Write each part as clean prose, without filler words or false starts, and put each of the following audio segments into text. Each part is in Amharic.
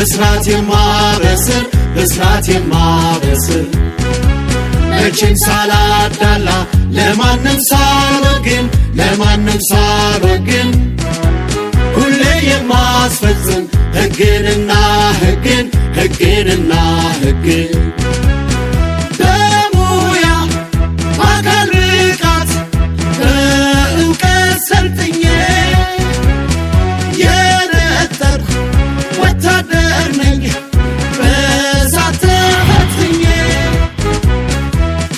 ብስራት የማበስር፣ ብስራት የማበስር፣ መቼም ሳላዳላ፣ ለማንም ሳልወግን፣ ለማንም ሳልወግን፣ ሁሌ የማስፈጽም ሕግንና ሕግን፣ ሕግንና ሕግን። በሙያ በአካል ብቃት በእውቀት ሰልጥኜ የነጠርኩ ወታደር ነኝ በእሳት ተፈትኜ።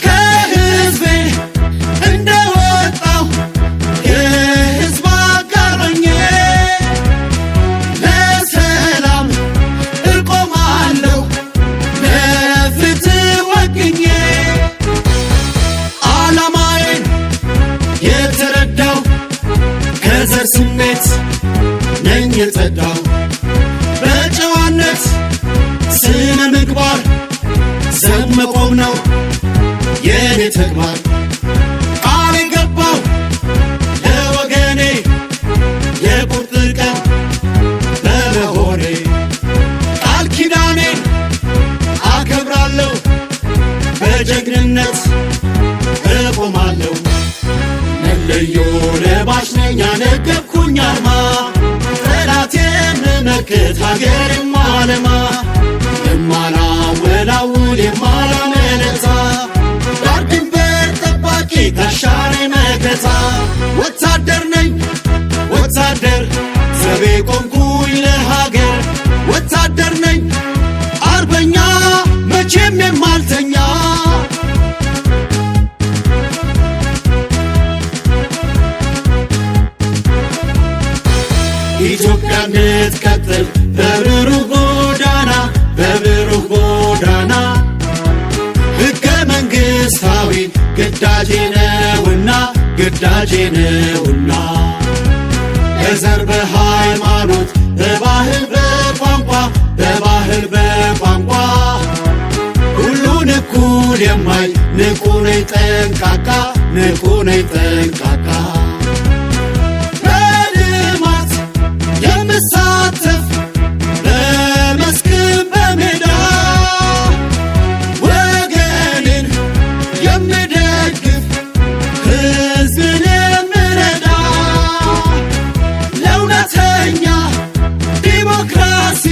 ከሕዝቤ እንደወጣሁ የሕዝብ አጋር ሆኜ ለሰላም እቆማለሁ ለፍትህ ወግኜ። ዓላማዬን የተረዳው፣ ከዘር ስሜት ነኝ የጸዳው፣ በጨዋነት ስነ ምግባር ዘብ መቆም ነው የኔ ተግባር። ቃል የገባው ለወገኔ የቁርጥ ቀን በመሆኔ ቃል ኪዳኔን አከብራለሁ፣ በጀግንነት እቆማለሁ። መለዮ ለባሽ ነኝ ያነገብኩኝ አርማ፣ ጠላት የምመክት፣ ሀገር የማለማ፣ የማላወላውል፣ የማላመነታ፣ ዳር ድንበር ጠባቂ ጋሻ ነኝ መከታ። ወታደር ነኝ ወታደር፣ ዘቤ ቆምኩኝ ለሀገር። ወታደር ነኝ አርበኛ፣ መቼም የማልተኛ። ኢትዮጵያ እንድትቀጥል በብሩህ ጎዳና፣ በብሩህ ጎዳና፣ ሕገ መንግሥታዊ ግዳጄ ነውና፣ ግዳጄ ነውና። በዘር በሃይማኖት በባህል በቋንቋ፣ በባህል በቋንቋ፣ ሁሉን እኩል የማይ፣ ንቁ ነኝ ጠንቃቃ፣ ንቁ ነኝ ጠንቃቃ። በልማት የምሳተፍ በመስክም በሜዳ፣ ወገንን የምደግፍ፣ ሕዝብን የምረዳ፣ ለእውነተኛ ዲሞክራሲ፣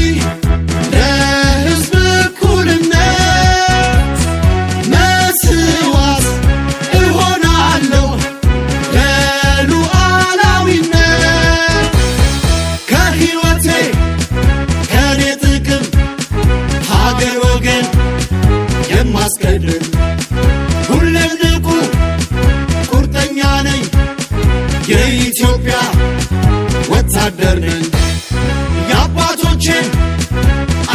ለሕዝብ እኩልነት መስዋዕት እሆናለሁ ለሉዓላዊነት። ከሕይወቴ ከኔ ጥቅም ሀገር ወገን የማስቀድም፣ ሁሌም ንቁ ቁርጠኛ ነኝ፣ የኢትዮጵያ ወታደር ነኝ። የአባቶቼን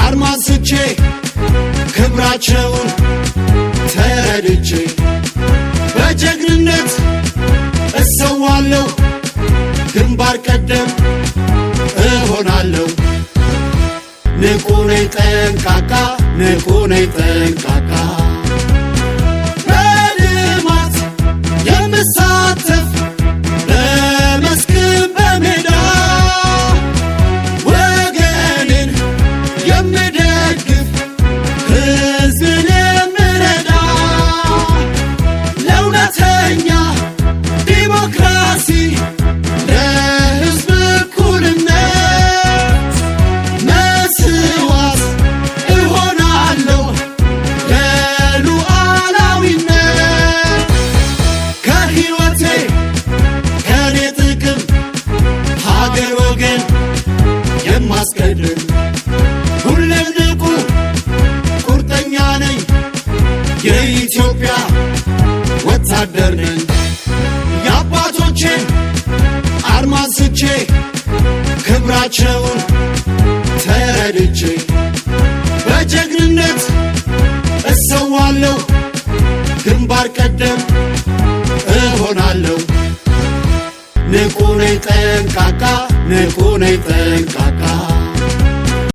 አርማ አንስቼ፣ ክብራቸውን ተረድቼ፣ በጀግንነት እሰዋለሁ፣ ግንባር ቀደም እሆናለሁ። ንቁ ነኝ ጠንቃቃ፣ ንቁ ነኝ ጠንቃቃ። በልማት የምሳተፍ በመስክም በሜዳ፣ ወገንን የምደግፍ፣ ሕዝብን የምረዳ፣ ለእውነተኛ ዲሞክራሲ፣ ለሕዝብ እኩልነት መስዋዕት እሆናለሁ ለሉዓላዊነት። ከሕይወቴ ከኔ ጥቅም ሀገር ወገን የማስቀድም፣ ሁሌም ንቁ ቁርጠኛ ነኝ፣ የኢትዮጵያ ወታደር ነኝ። የአባቶቼን አርማ አንስቼ፣ ክብራቸውን ተረድቼ፣ በጀግንነት እሰዋለሁ፣ ግንባር ቀደም እሆናለሁ። ንቁ ነኝ ጠንቃቃ፣ ንቁ ነኝ ጠንቃቃ።